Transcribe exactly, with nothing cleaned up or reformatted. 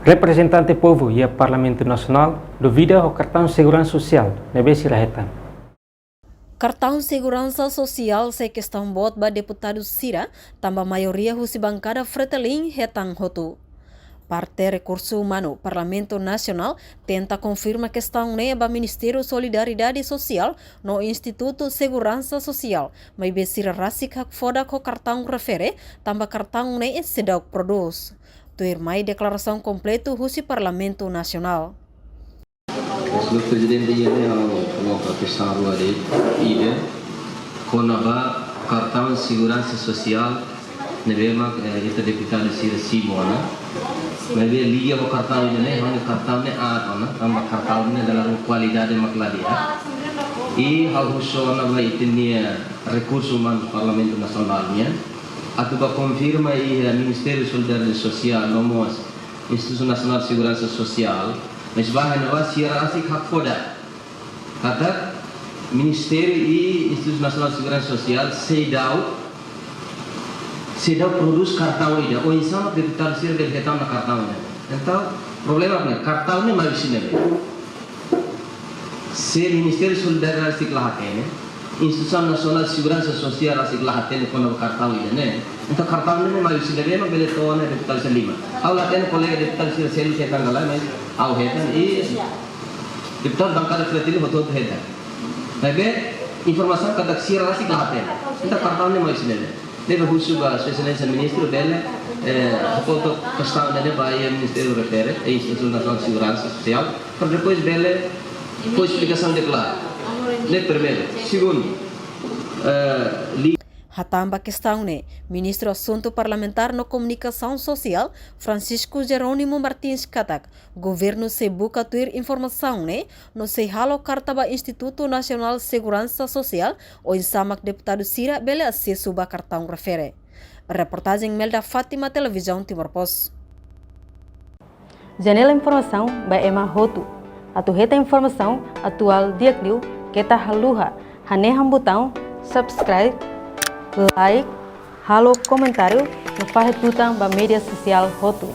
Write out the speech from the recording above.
Reprezentante povu iha Parlamentu Nasionál duvida ho kartaun seguransa sosiál ne'ebé sira hetan. Kartaun seguransa sosiál sai kestaun boot ba deputadu sira, tanba maioria husi bankada Fretilin hetan hotu. Parte Rekursu Umanu Parlamentu Nasionál tenta konfirma kestaun ne'e ba Ministériu Solidariedade Sosiál no Institutu Seguransa Sosiál, maibé sira rasik hakfodak ho kartaun refere, tanba kartaun ne'e seidauk prodús. Tuirmai deklarasaun kompletu husi Parlamentu Nasionál. Señór Prezidente, iha ne'e ha'u koloka kestaun rua de'it, ida kona-ba kartaun seguransa sosiál ne'ebé mak, eh, ita deputadu sira simu ona. Maibé liga ho kartaun ida-ne'e, ha'u-nia kartaun ne'e aat ona, tanba kartaun ne'e dala ruma kualidade mak la di'ak. I ha'u husu ona ba ita-nia Rekursu Umanu Parlamentu Nasionál nian, atu bá konfirma iha Ministériu Solidariedade Sosiál no mós Institutu Nasionál Seguransa Sosiál, mas ba hena ba sira rasik hakfodak katak Ministériu i Institutu Nasionál Seguransa Sosiál seidauk, seidauk prodús kartaun ida. Oinsá mak deputadu sira bele hetan ona kartaun ida? Entaun, problema ne'e, kartaun ne'e mai husi ne'ebé? Se Ministériu Solidariedade rasik la hatene, Institutu Nasionál Seguransa Sosiál rasik la hatene kona-ba kartaun ida-ne'e, entaun kartaun ne'e mai husi ne'ebé mak bele to'o ona deputadu sira liman? Ha'u la hatene kolega deputadu sira seluk hetan ka lae, mas ha'u hetan i deputadu bankada Fretilin hotu-hotu hetan. Maibé informasaun katak sira rasik la hatene. Entaun kartaun ne'e mai husi ne'ebé? Ne'ebé husu ba Sua Exelénsia Ministru bele, eh, hakotu kestaun ne'e ba iha ministériu refere, eh, Institutu Nasionál Seguransa Sosiál, para depois bele fó esplikasaun deklaradu. Ne'e primeiru. Segundu, eh, li- Hatán ba kestaun ne'e, Ministru Asuntu Parlamentár no Komunikasaun Sosiál, Francisco Jerónimo Martins katak, governu sei buka tuir informasaun ne'e, no sei halo karta ba Institutu Nasionál Seguransa Sosiál, oinsá mak deputadu sira bele asesu ba kartaun refere. Reportajen Melda Fátima, Televizaun Timor Post. Janela informasaun ba ema hotu. Atu hetan informasaun atuál di'ak liu, keta haluha hanehan butaun subscribe, like, halo komentáriu, no fahe tutan ba média sosiál hotu.